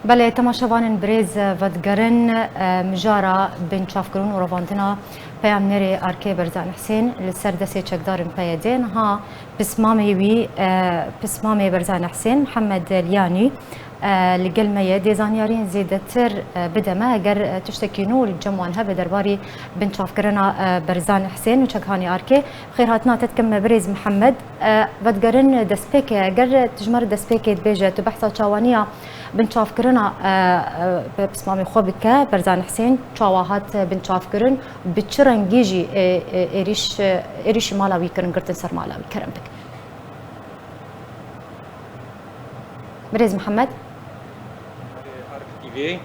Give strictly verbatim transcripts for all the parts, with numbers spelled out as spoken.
Belê, temaşevanên birêz, vedigerin, e, mijara binçavkirin û revandina peyamnêrê Arkê Berzan Husên li ser destê çekdarên P Y D niha pismamê wî, e, pismamê Berzan Husên, Mihemed Liyanî, e, li gel me ye. Dê zanyariyên zêdetir, e, bide me, eger, e, tiştekî nû li cem wan hebe derbarî binçavkirina, e, Berzan Husên û çekhanê Arkê. Xêrhatina te dikim, birêz Mihemed. E, vedigerin destpêkê, eger tu ji me re destpêkê dibêje, tu behsa çawaniya binçavkirina, e, e, bi pismamê xwe bike, Berzan Husên çawa hat binçavkirin, bi çi rengî jî, e, e, êrîş, e, êrîşî mala wî kirin, girtin ser mala wî, kerem bike. Birêz Mihemed. Ark T V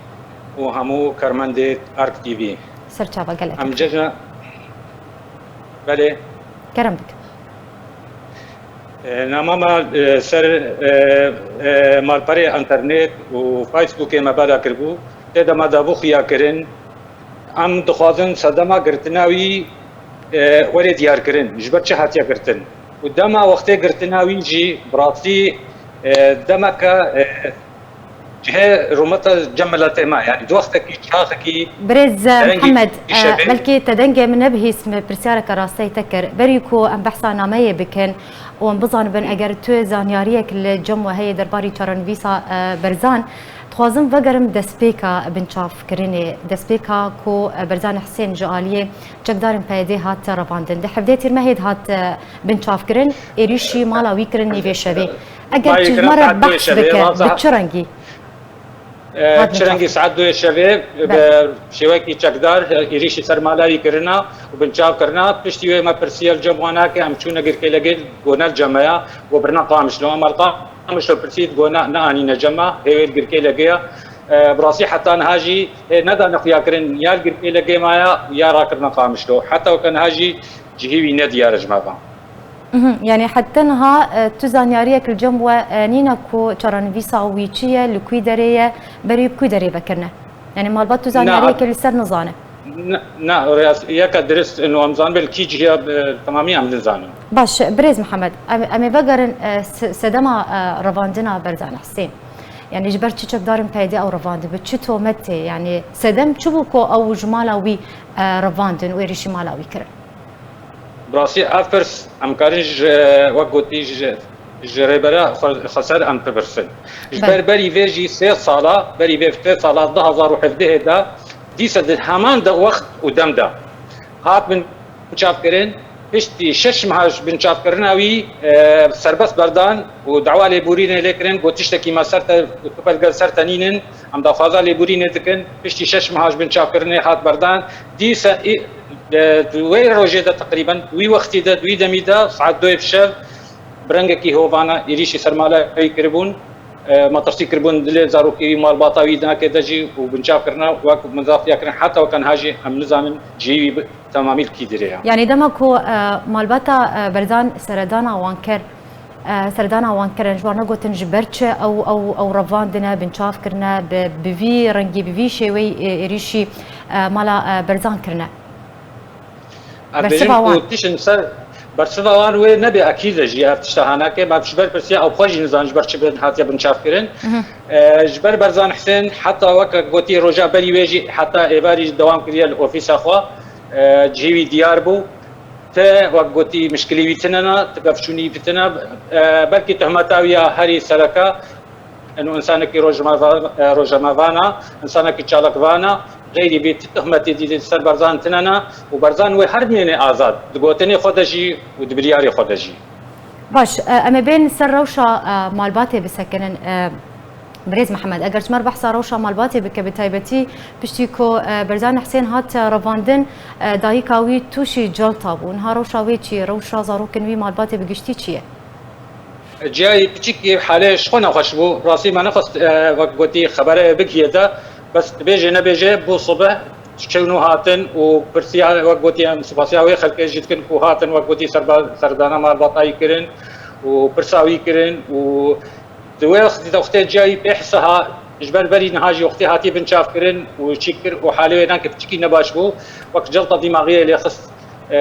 û hemû karmendê Ark T V. Ser çava, gelek. Em cejna, belê. Kerem bike. E, nama me, e, ser, e, e, malperê internet û Facebookê me bela kiribû. Tê de me dabû xuya kirin. Em dixwazin sedema girtina wî, e, were diyarkirin. Ji ber çi hatiye girtin? Û dema wextê girtina wî jî bi rastî, e, demeke, e, cihê rûmeta cem miletê me, yanî di wextekî çaxekî Birêz, e, derengî Mihemed, e, şevê. Belkî te dengê min nebihîst, min pirsiyareke rasteyî te kir. Berî ku em behsa nameyê bikin û em bizanibin, eger tu zanyariyek li cem we heye derbarî çarenivîsa, e, Berzan, dixwazim vegerim destpêka binçavkirinê, destpêka ku, e, Berzan Husên ji aliyê çekdarên P Y D hat revandin. Di hevdê Tîrmehê de hat, e, binçavkirin, êrîşî mala wî kirin nîvê şevê. Eger tu ji me re behs bike, bi çi rengî? E, çi rengî saet duyê şevê, bi şêwekî çekdar, e, êrîşî ser mala wî kirina û binçav kirina. Piştî wê me pirsiye li cem wan heke, em çûne Girkêlegê, got ne li cem me ya, got birine Qamişlo. Em li Qamişlo pirsî, got ne, neanîne cem me, hê wê li Girkêlegê ya. E, bi rastî heta niha jî hê nedane xuyakirin, ya li Girkêlegê maye, ya rakirine Qamişlo. Heta weke niha jî cihê wî nediyar e ji me ve. Mhm, yanî heta niha, e, tu zanyariyek li cem we, e, nîne ku çarenivîsa wî çi ye, li kû derê ye, berî bi kû derê vekirine? Yanî malbat tu zanyariyekê li ser nizane? Na, na, rêyas-, yeka dirist û em zanibin li kî cihê ya, e, temamî em nizanin. Baş, birêz Mihemed, em, em ê vegerin, e, se-, sedema, e, revandina Berzan Husên. Yanî ji ber çi çekdarên P Y D ew revandin, bi çi tometê, yanî sedem çi bû ku ew ji mala wî, e, revandin û êrîşî mala wî kirin? Bi rastî ev pirs em karin ji, wek gotî, ji, ji Rêbera Xwe-, Xweser em bipirsin. Ji ber berî vê jî sê sala, berî vê sê sala du hazar û hevdehê de, dîsa di heman de wext û dem de hat binçavkirin. Piştî şeş meha ji binçavkirina wî, e, serbest berdan û dawa lêborînê lê kirin, got tiştekî me ser te, tu belge li ser te nînin, em daxwaza lêborînê dikin. Piştî şeş meha ji binçavkirinê hat berdan. Dîsa î-, e, di wê rojê de teqrîben, wî wextî de, di wî demî de, saet doyê bi şev, bi rengekî hovana êrîşî ser mala wî kiribûn. E, metirsî kiribûn dilê zarokê wî, malbata wî, dinakê de jî û binçav kirine, wek min zaf ya kirin, heta weke niha jî em nizanin cihê wî bi temamî li kî derê ye. Yanî dema ku, e, malbata, e, Berzan seredana wan kir, e, seredana wan kirin, ji wan re gotin ji ber çi ew, ew, ew revandine, binçav kirine, bi, bi vî rengî, bi vî şêweyî, e, êrîşî, e, mala, e, Berzan kirine? Em bêjin ku tiştin ser bersiva wan wê nebe ekîd e jî, ev tişta hanake, me ji ber pirsiya ew xwe jî nizan ji ber çi bin hatiye binçavkirin. Mhm. E, ji ber Berzan Husên heta weke gotî roja berî wê jî heta êvarî jî dewam kiriye li ofîsa xwe. E, cihê wî diyar bû. Ti wek gotî mişkilî wî tine ne, ti kevçûnî wî tine. E, belkî tuhmeta wî ya herî sereke, eno insanekî rojnameva-, e, rojnamevana, insanekî çalakvana, xeyrî vê ti tuhmetê dî li ser Berzan tine ne û Berzan wê her bimêne azad, di gotinê xwe de jî û di biryarê xwe de jî. Baş, e, em ê bên ser rewşa, e, malbatê bisekinin. E, Birêz Mihemed, eger ji me re behsa rewşa malbatê bike, bi taybetî piştî ku, e, Berzan Husên hat, e, revandin, e, dayika wî tûşî celta bû. Niha rewşa wê çi ye? Rewşa zarokên wî, malbatê bi giştî çi ye? Cihê piçikî halê ji xwe nexweş bû. Rastî me nexwest, e, wek gotî xebere bigihê te. Bes dibêje nebêje bû sibeh çûn û hatin û pirsiya, wek gotî, em spasiya wê xelkê jî dikin ku hatin, wek gotî serba-, serdana malbatayî kirin û pirsa wî kirin û di wê wextî de wextê cihê wî pê hisa ha, ji ber berî niha jî wextê hatiye binçavkirin û çî kir û halê wê nake piçikî nebaş bû. Wek celta dîmaxiyê lê xist. E,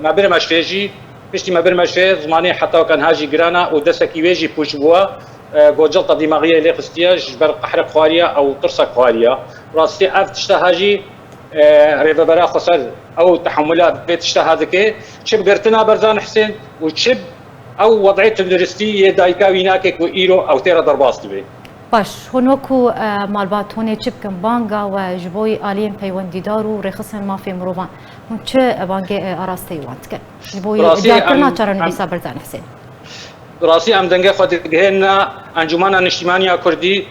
me bir meşvê jî, piştî me bir meşvê, zimanê heta weke niha jî giran e û destekî wê jî pûç bûye. e, gocelta dîmaxiyê lê xistiye, ji ber qehrek xwariye ew tirsek xwariye. Rastî ev tişteha jî, e, rêvebera xweser ew tehemûla vê tişteha dike. Çi bi girtina Berzan Hisên û çi bi ew wedê tenduristî yê dayika wî nake ku îro ew tê re derbas dibe. Baş, hûn wekû, e, malbat hûn ê çi bikin? Banga we ji bo aliyên peywendîdar û rêxistin mafê mirovan, hûn çi bangê, e, arasteyî wan dikin? Ji bo diyarkirina çarenivîsa Berzan Hisên. Bi rastî em dengê xwe digihêne Encûmena Niştîmaniya Kurdî,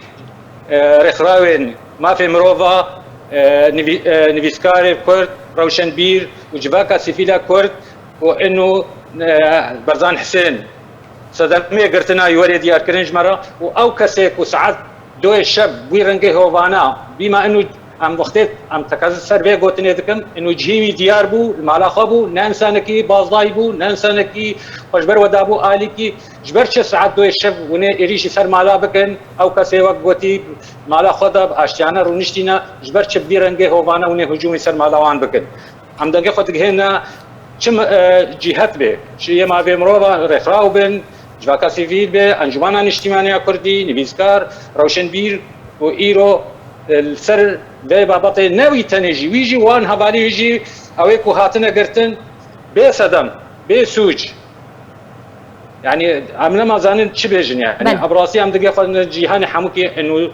e, rêxrawên mafê mirova, e, nivî-, e, nivîskarê Kurd, rewşenbîr û civaka sivîla Kurd ku ino, e, Berzan Hisên sedemê girtina wî were diyarkirin ji me re û ew kesê ku saet doyê şev wî rengê hovana bîma ino Em wextê em tekez ser vê gotinê dikim, inu cihî wî diyar bû, li mala xwe bû, ne insanekî bazdayî bû, ne insanekî xwe ji ber we dabû alîkî. Ji ber çi saet doyê şev winê êrîşî ser mala bikin, ew kesê wek gotî mala xwe de bi aştiyane rûniştîne, ji ber çi bi vî rengê hovane winê hicûmî ser mala wan bikin? Em dengê xwe digihêne çi, e, cîhet bê, çi yê mavê mirova rêxraw bin, civaka sivîl be, Encûmena Niştîmaniya Kurdî, nivîskar, rewşenbîr û îro, e, li ser vê babatê ne wî tenê jî, wî jî wan hevalî wî jî ew ê ku hatine girtin bê sedem, bê sûc. Yani em nema zanin çi bêjin yani. Belê. Ev rastî em digê xwe cîhanê hemûkî inu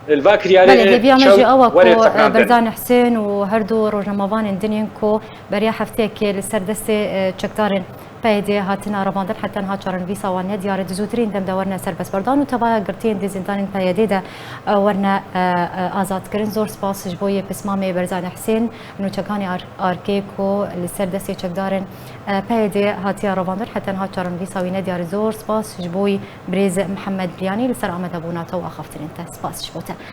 li va kiryarê Belê, hêviya me jî ew e ku, e, Berzan Hisên û her du rojnamevanên din yên ku beriya hefteyekê li ser destê, e, çekdarên P Y D hatine revandin, heta niha çarenivîsa wan nediyar e, di zûtirîn dem de werine serbestberdan û tevaya girtiyên di zîndanên P Y D de, e, werine, e, e, azadkirin. Zor spas ji bo yê pismamê Berzanê Hisên, nûçekanê Ar-, Arkê ku li ser destê çekdarên, e, P Y D hatiye revandin, heta niha çarenivîsa wî nediyar e. Zor spas ji bo yî birêz Mihemed Biyanî li ser amadebûna te û axaftinên te. Spas ji bo te.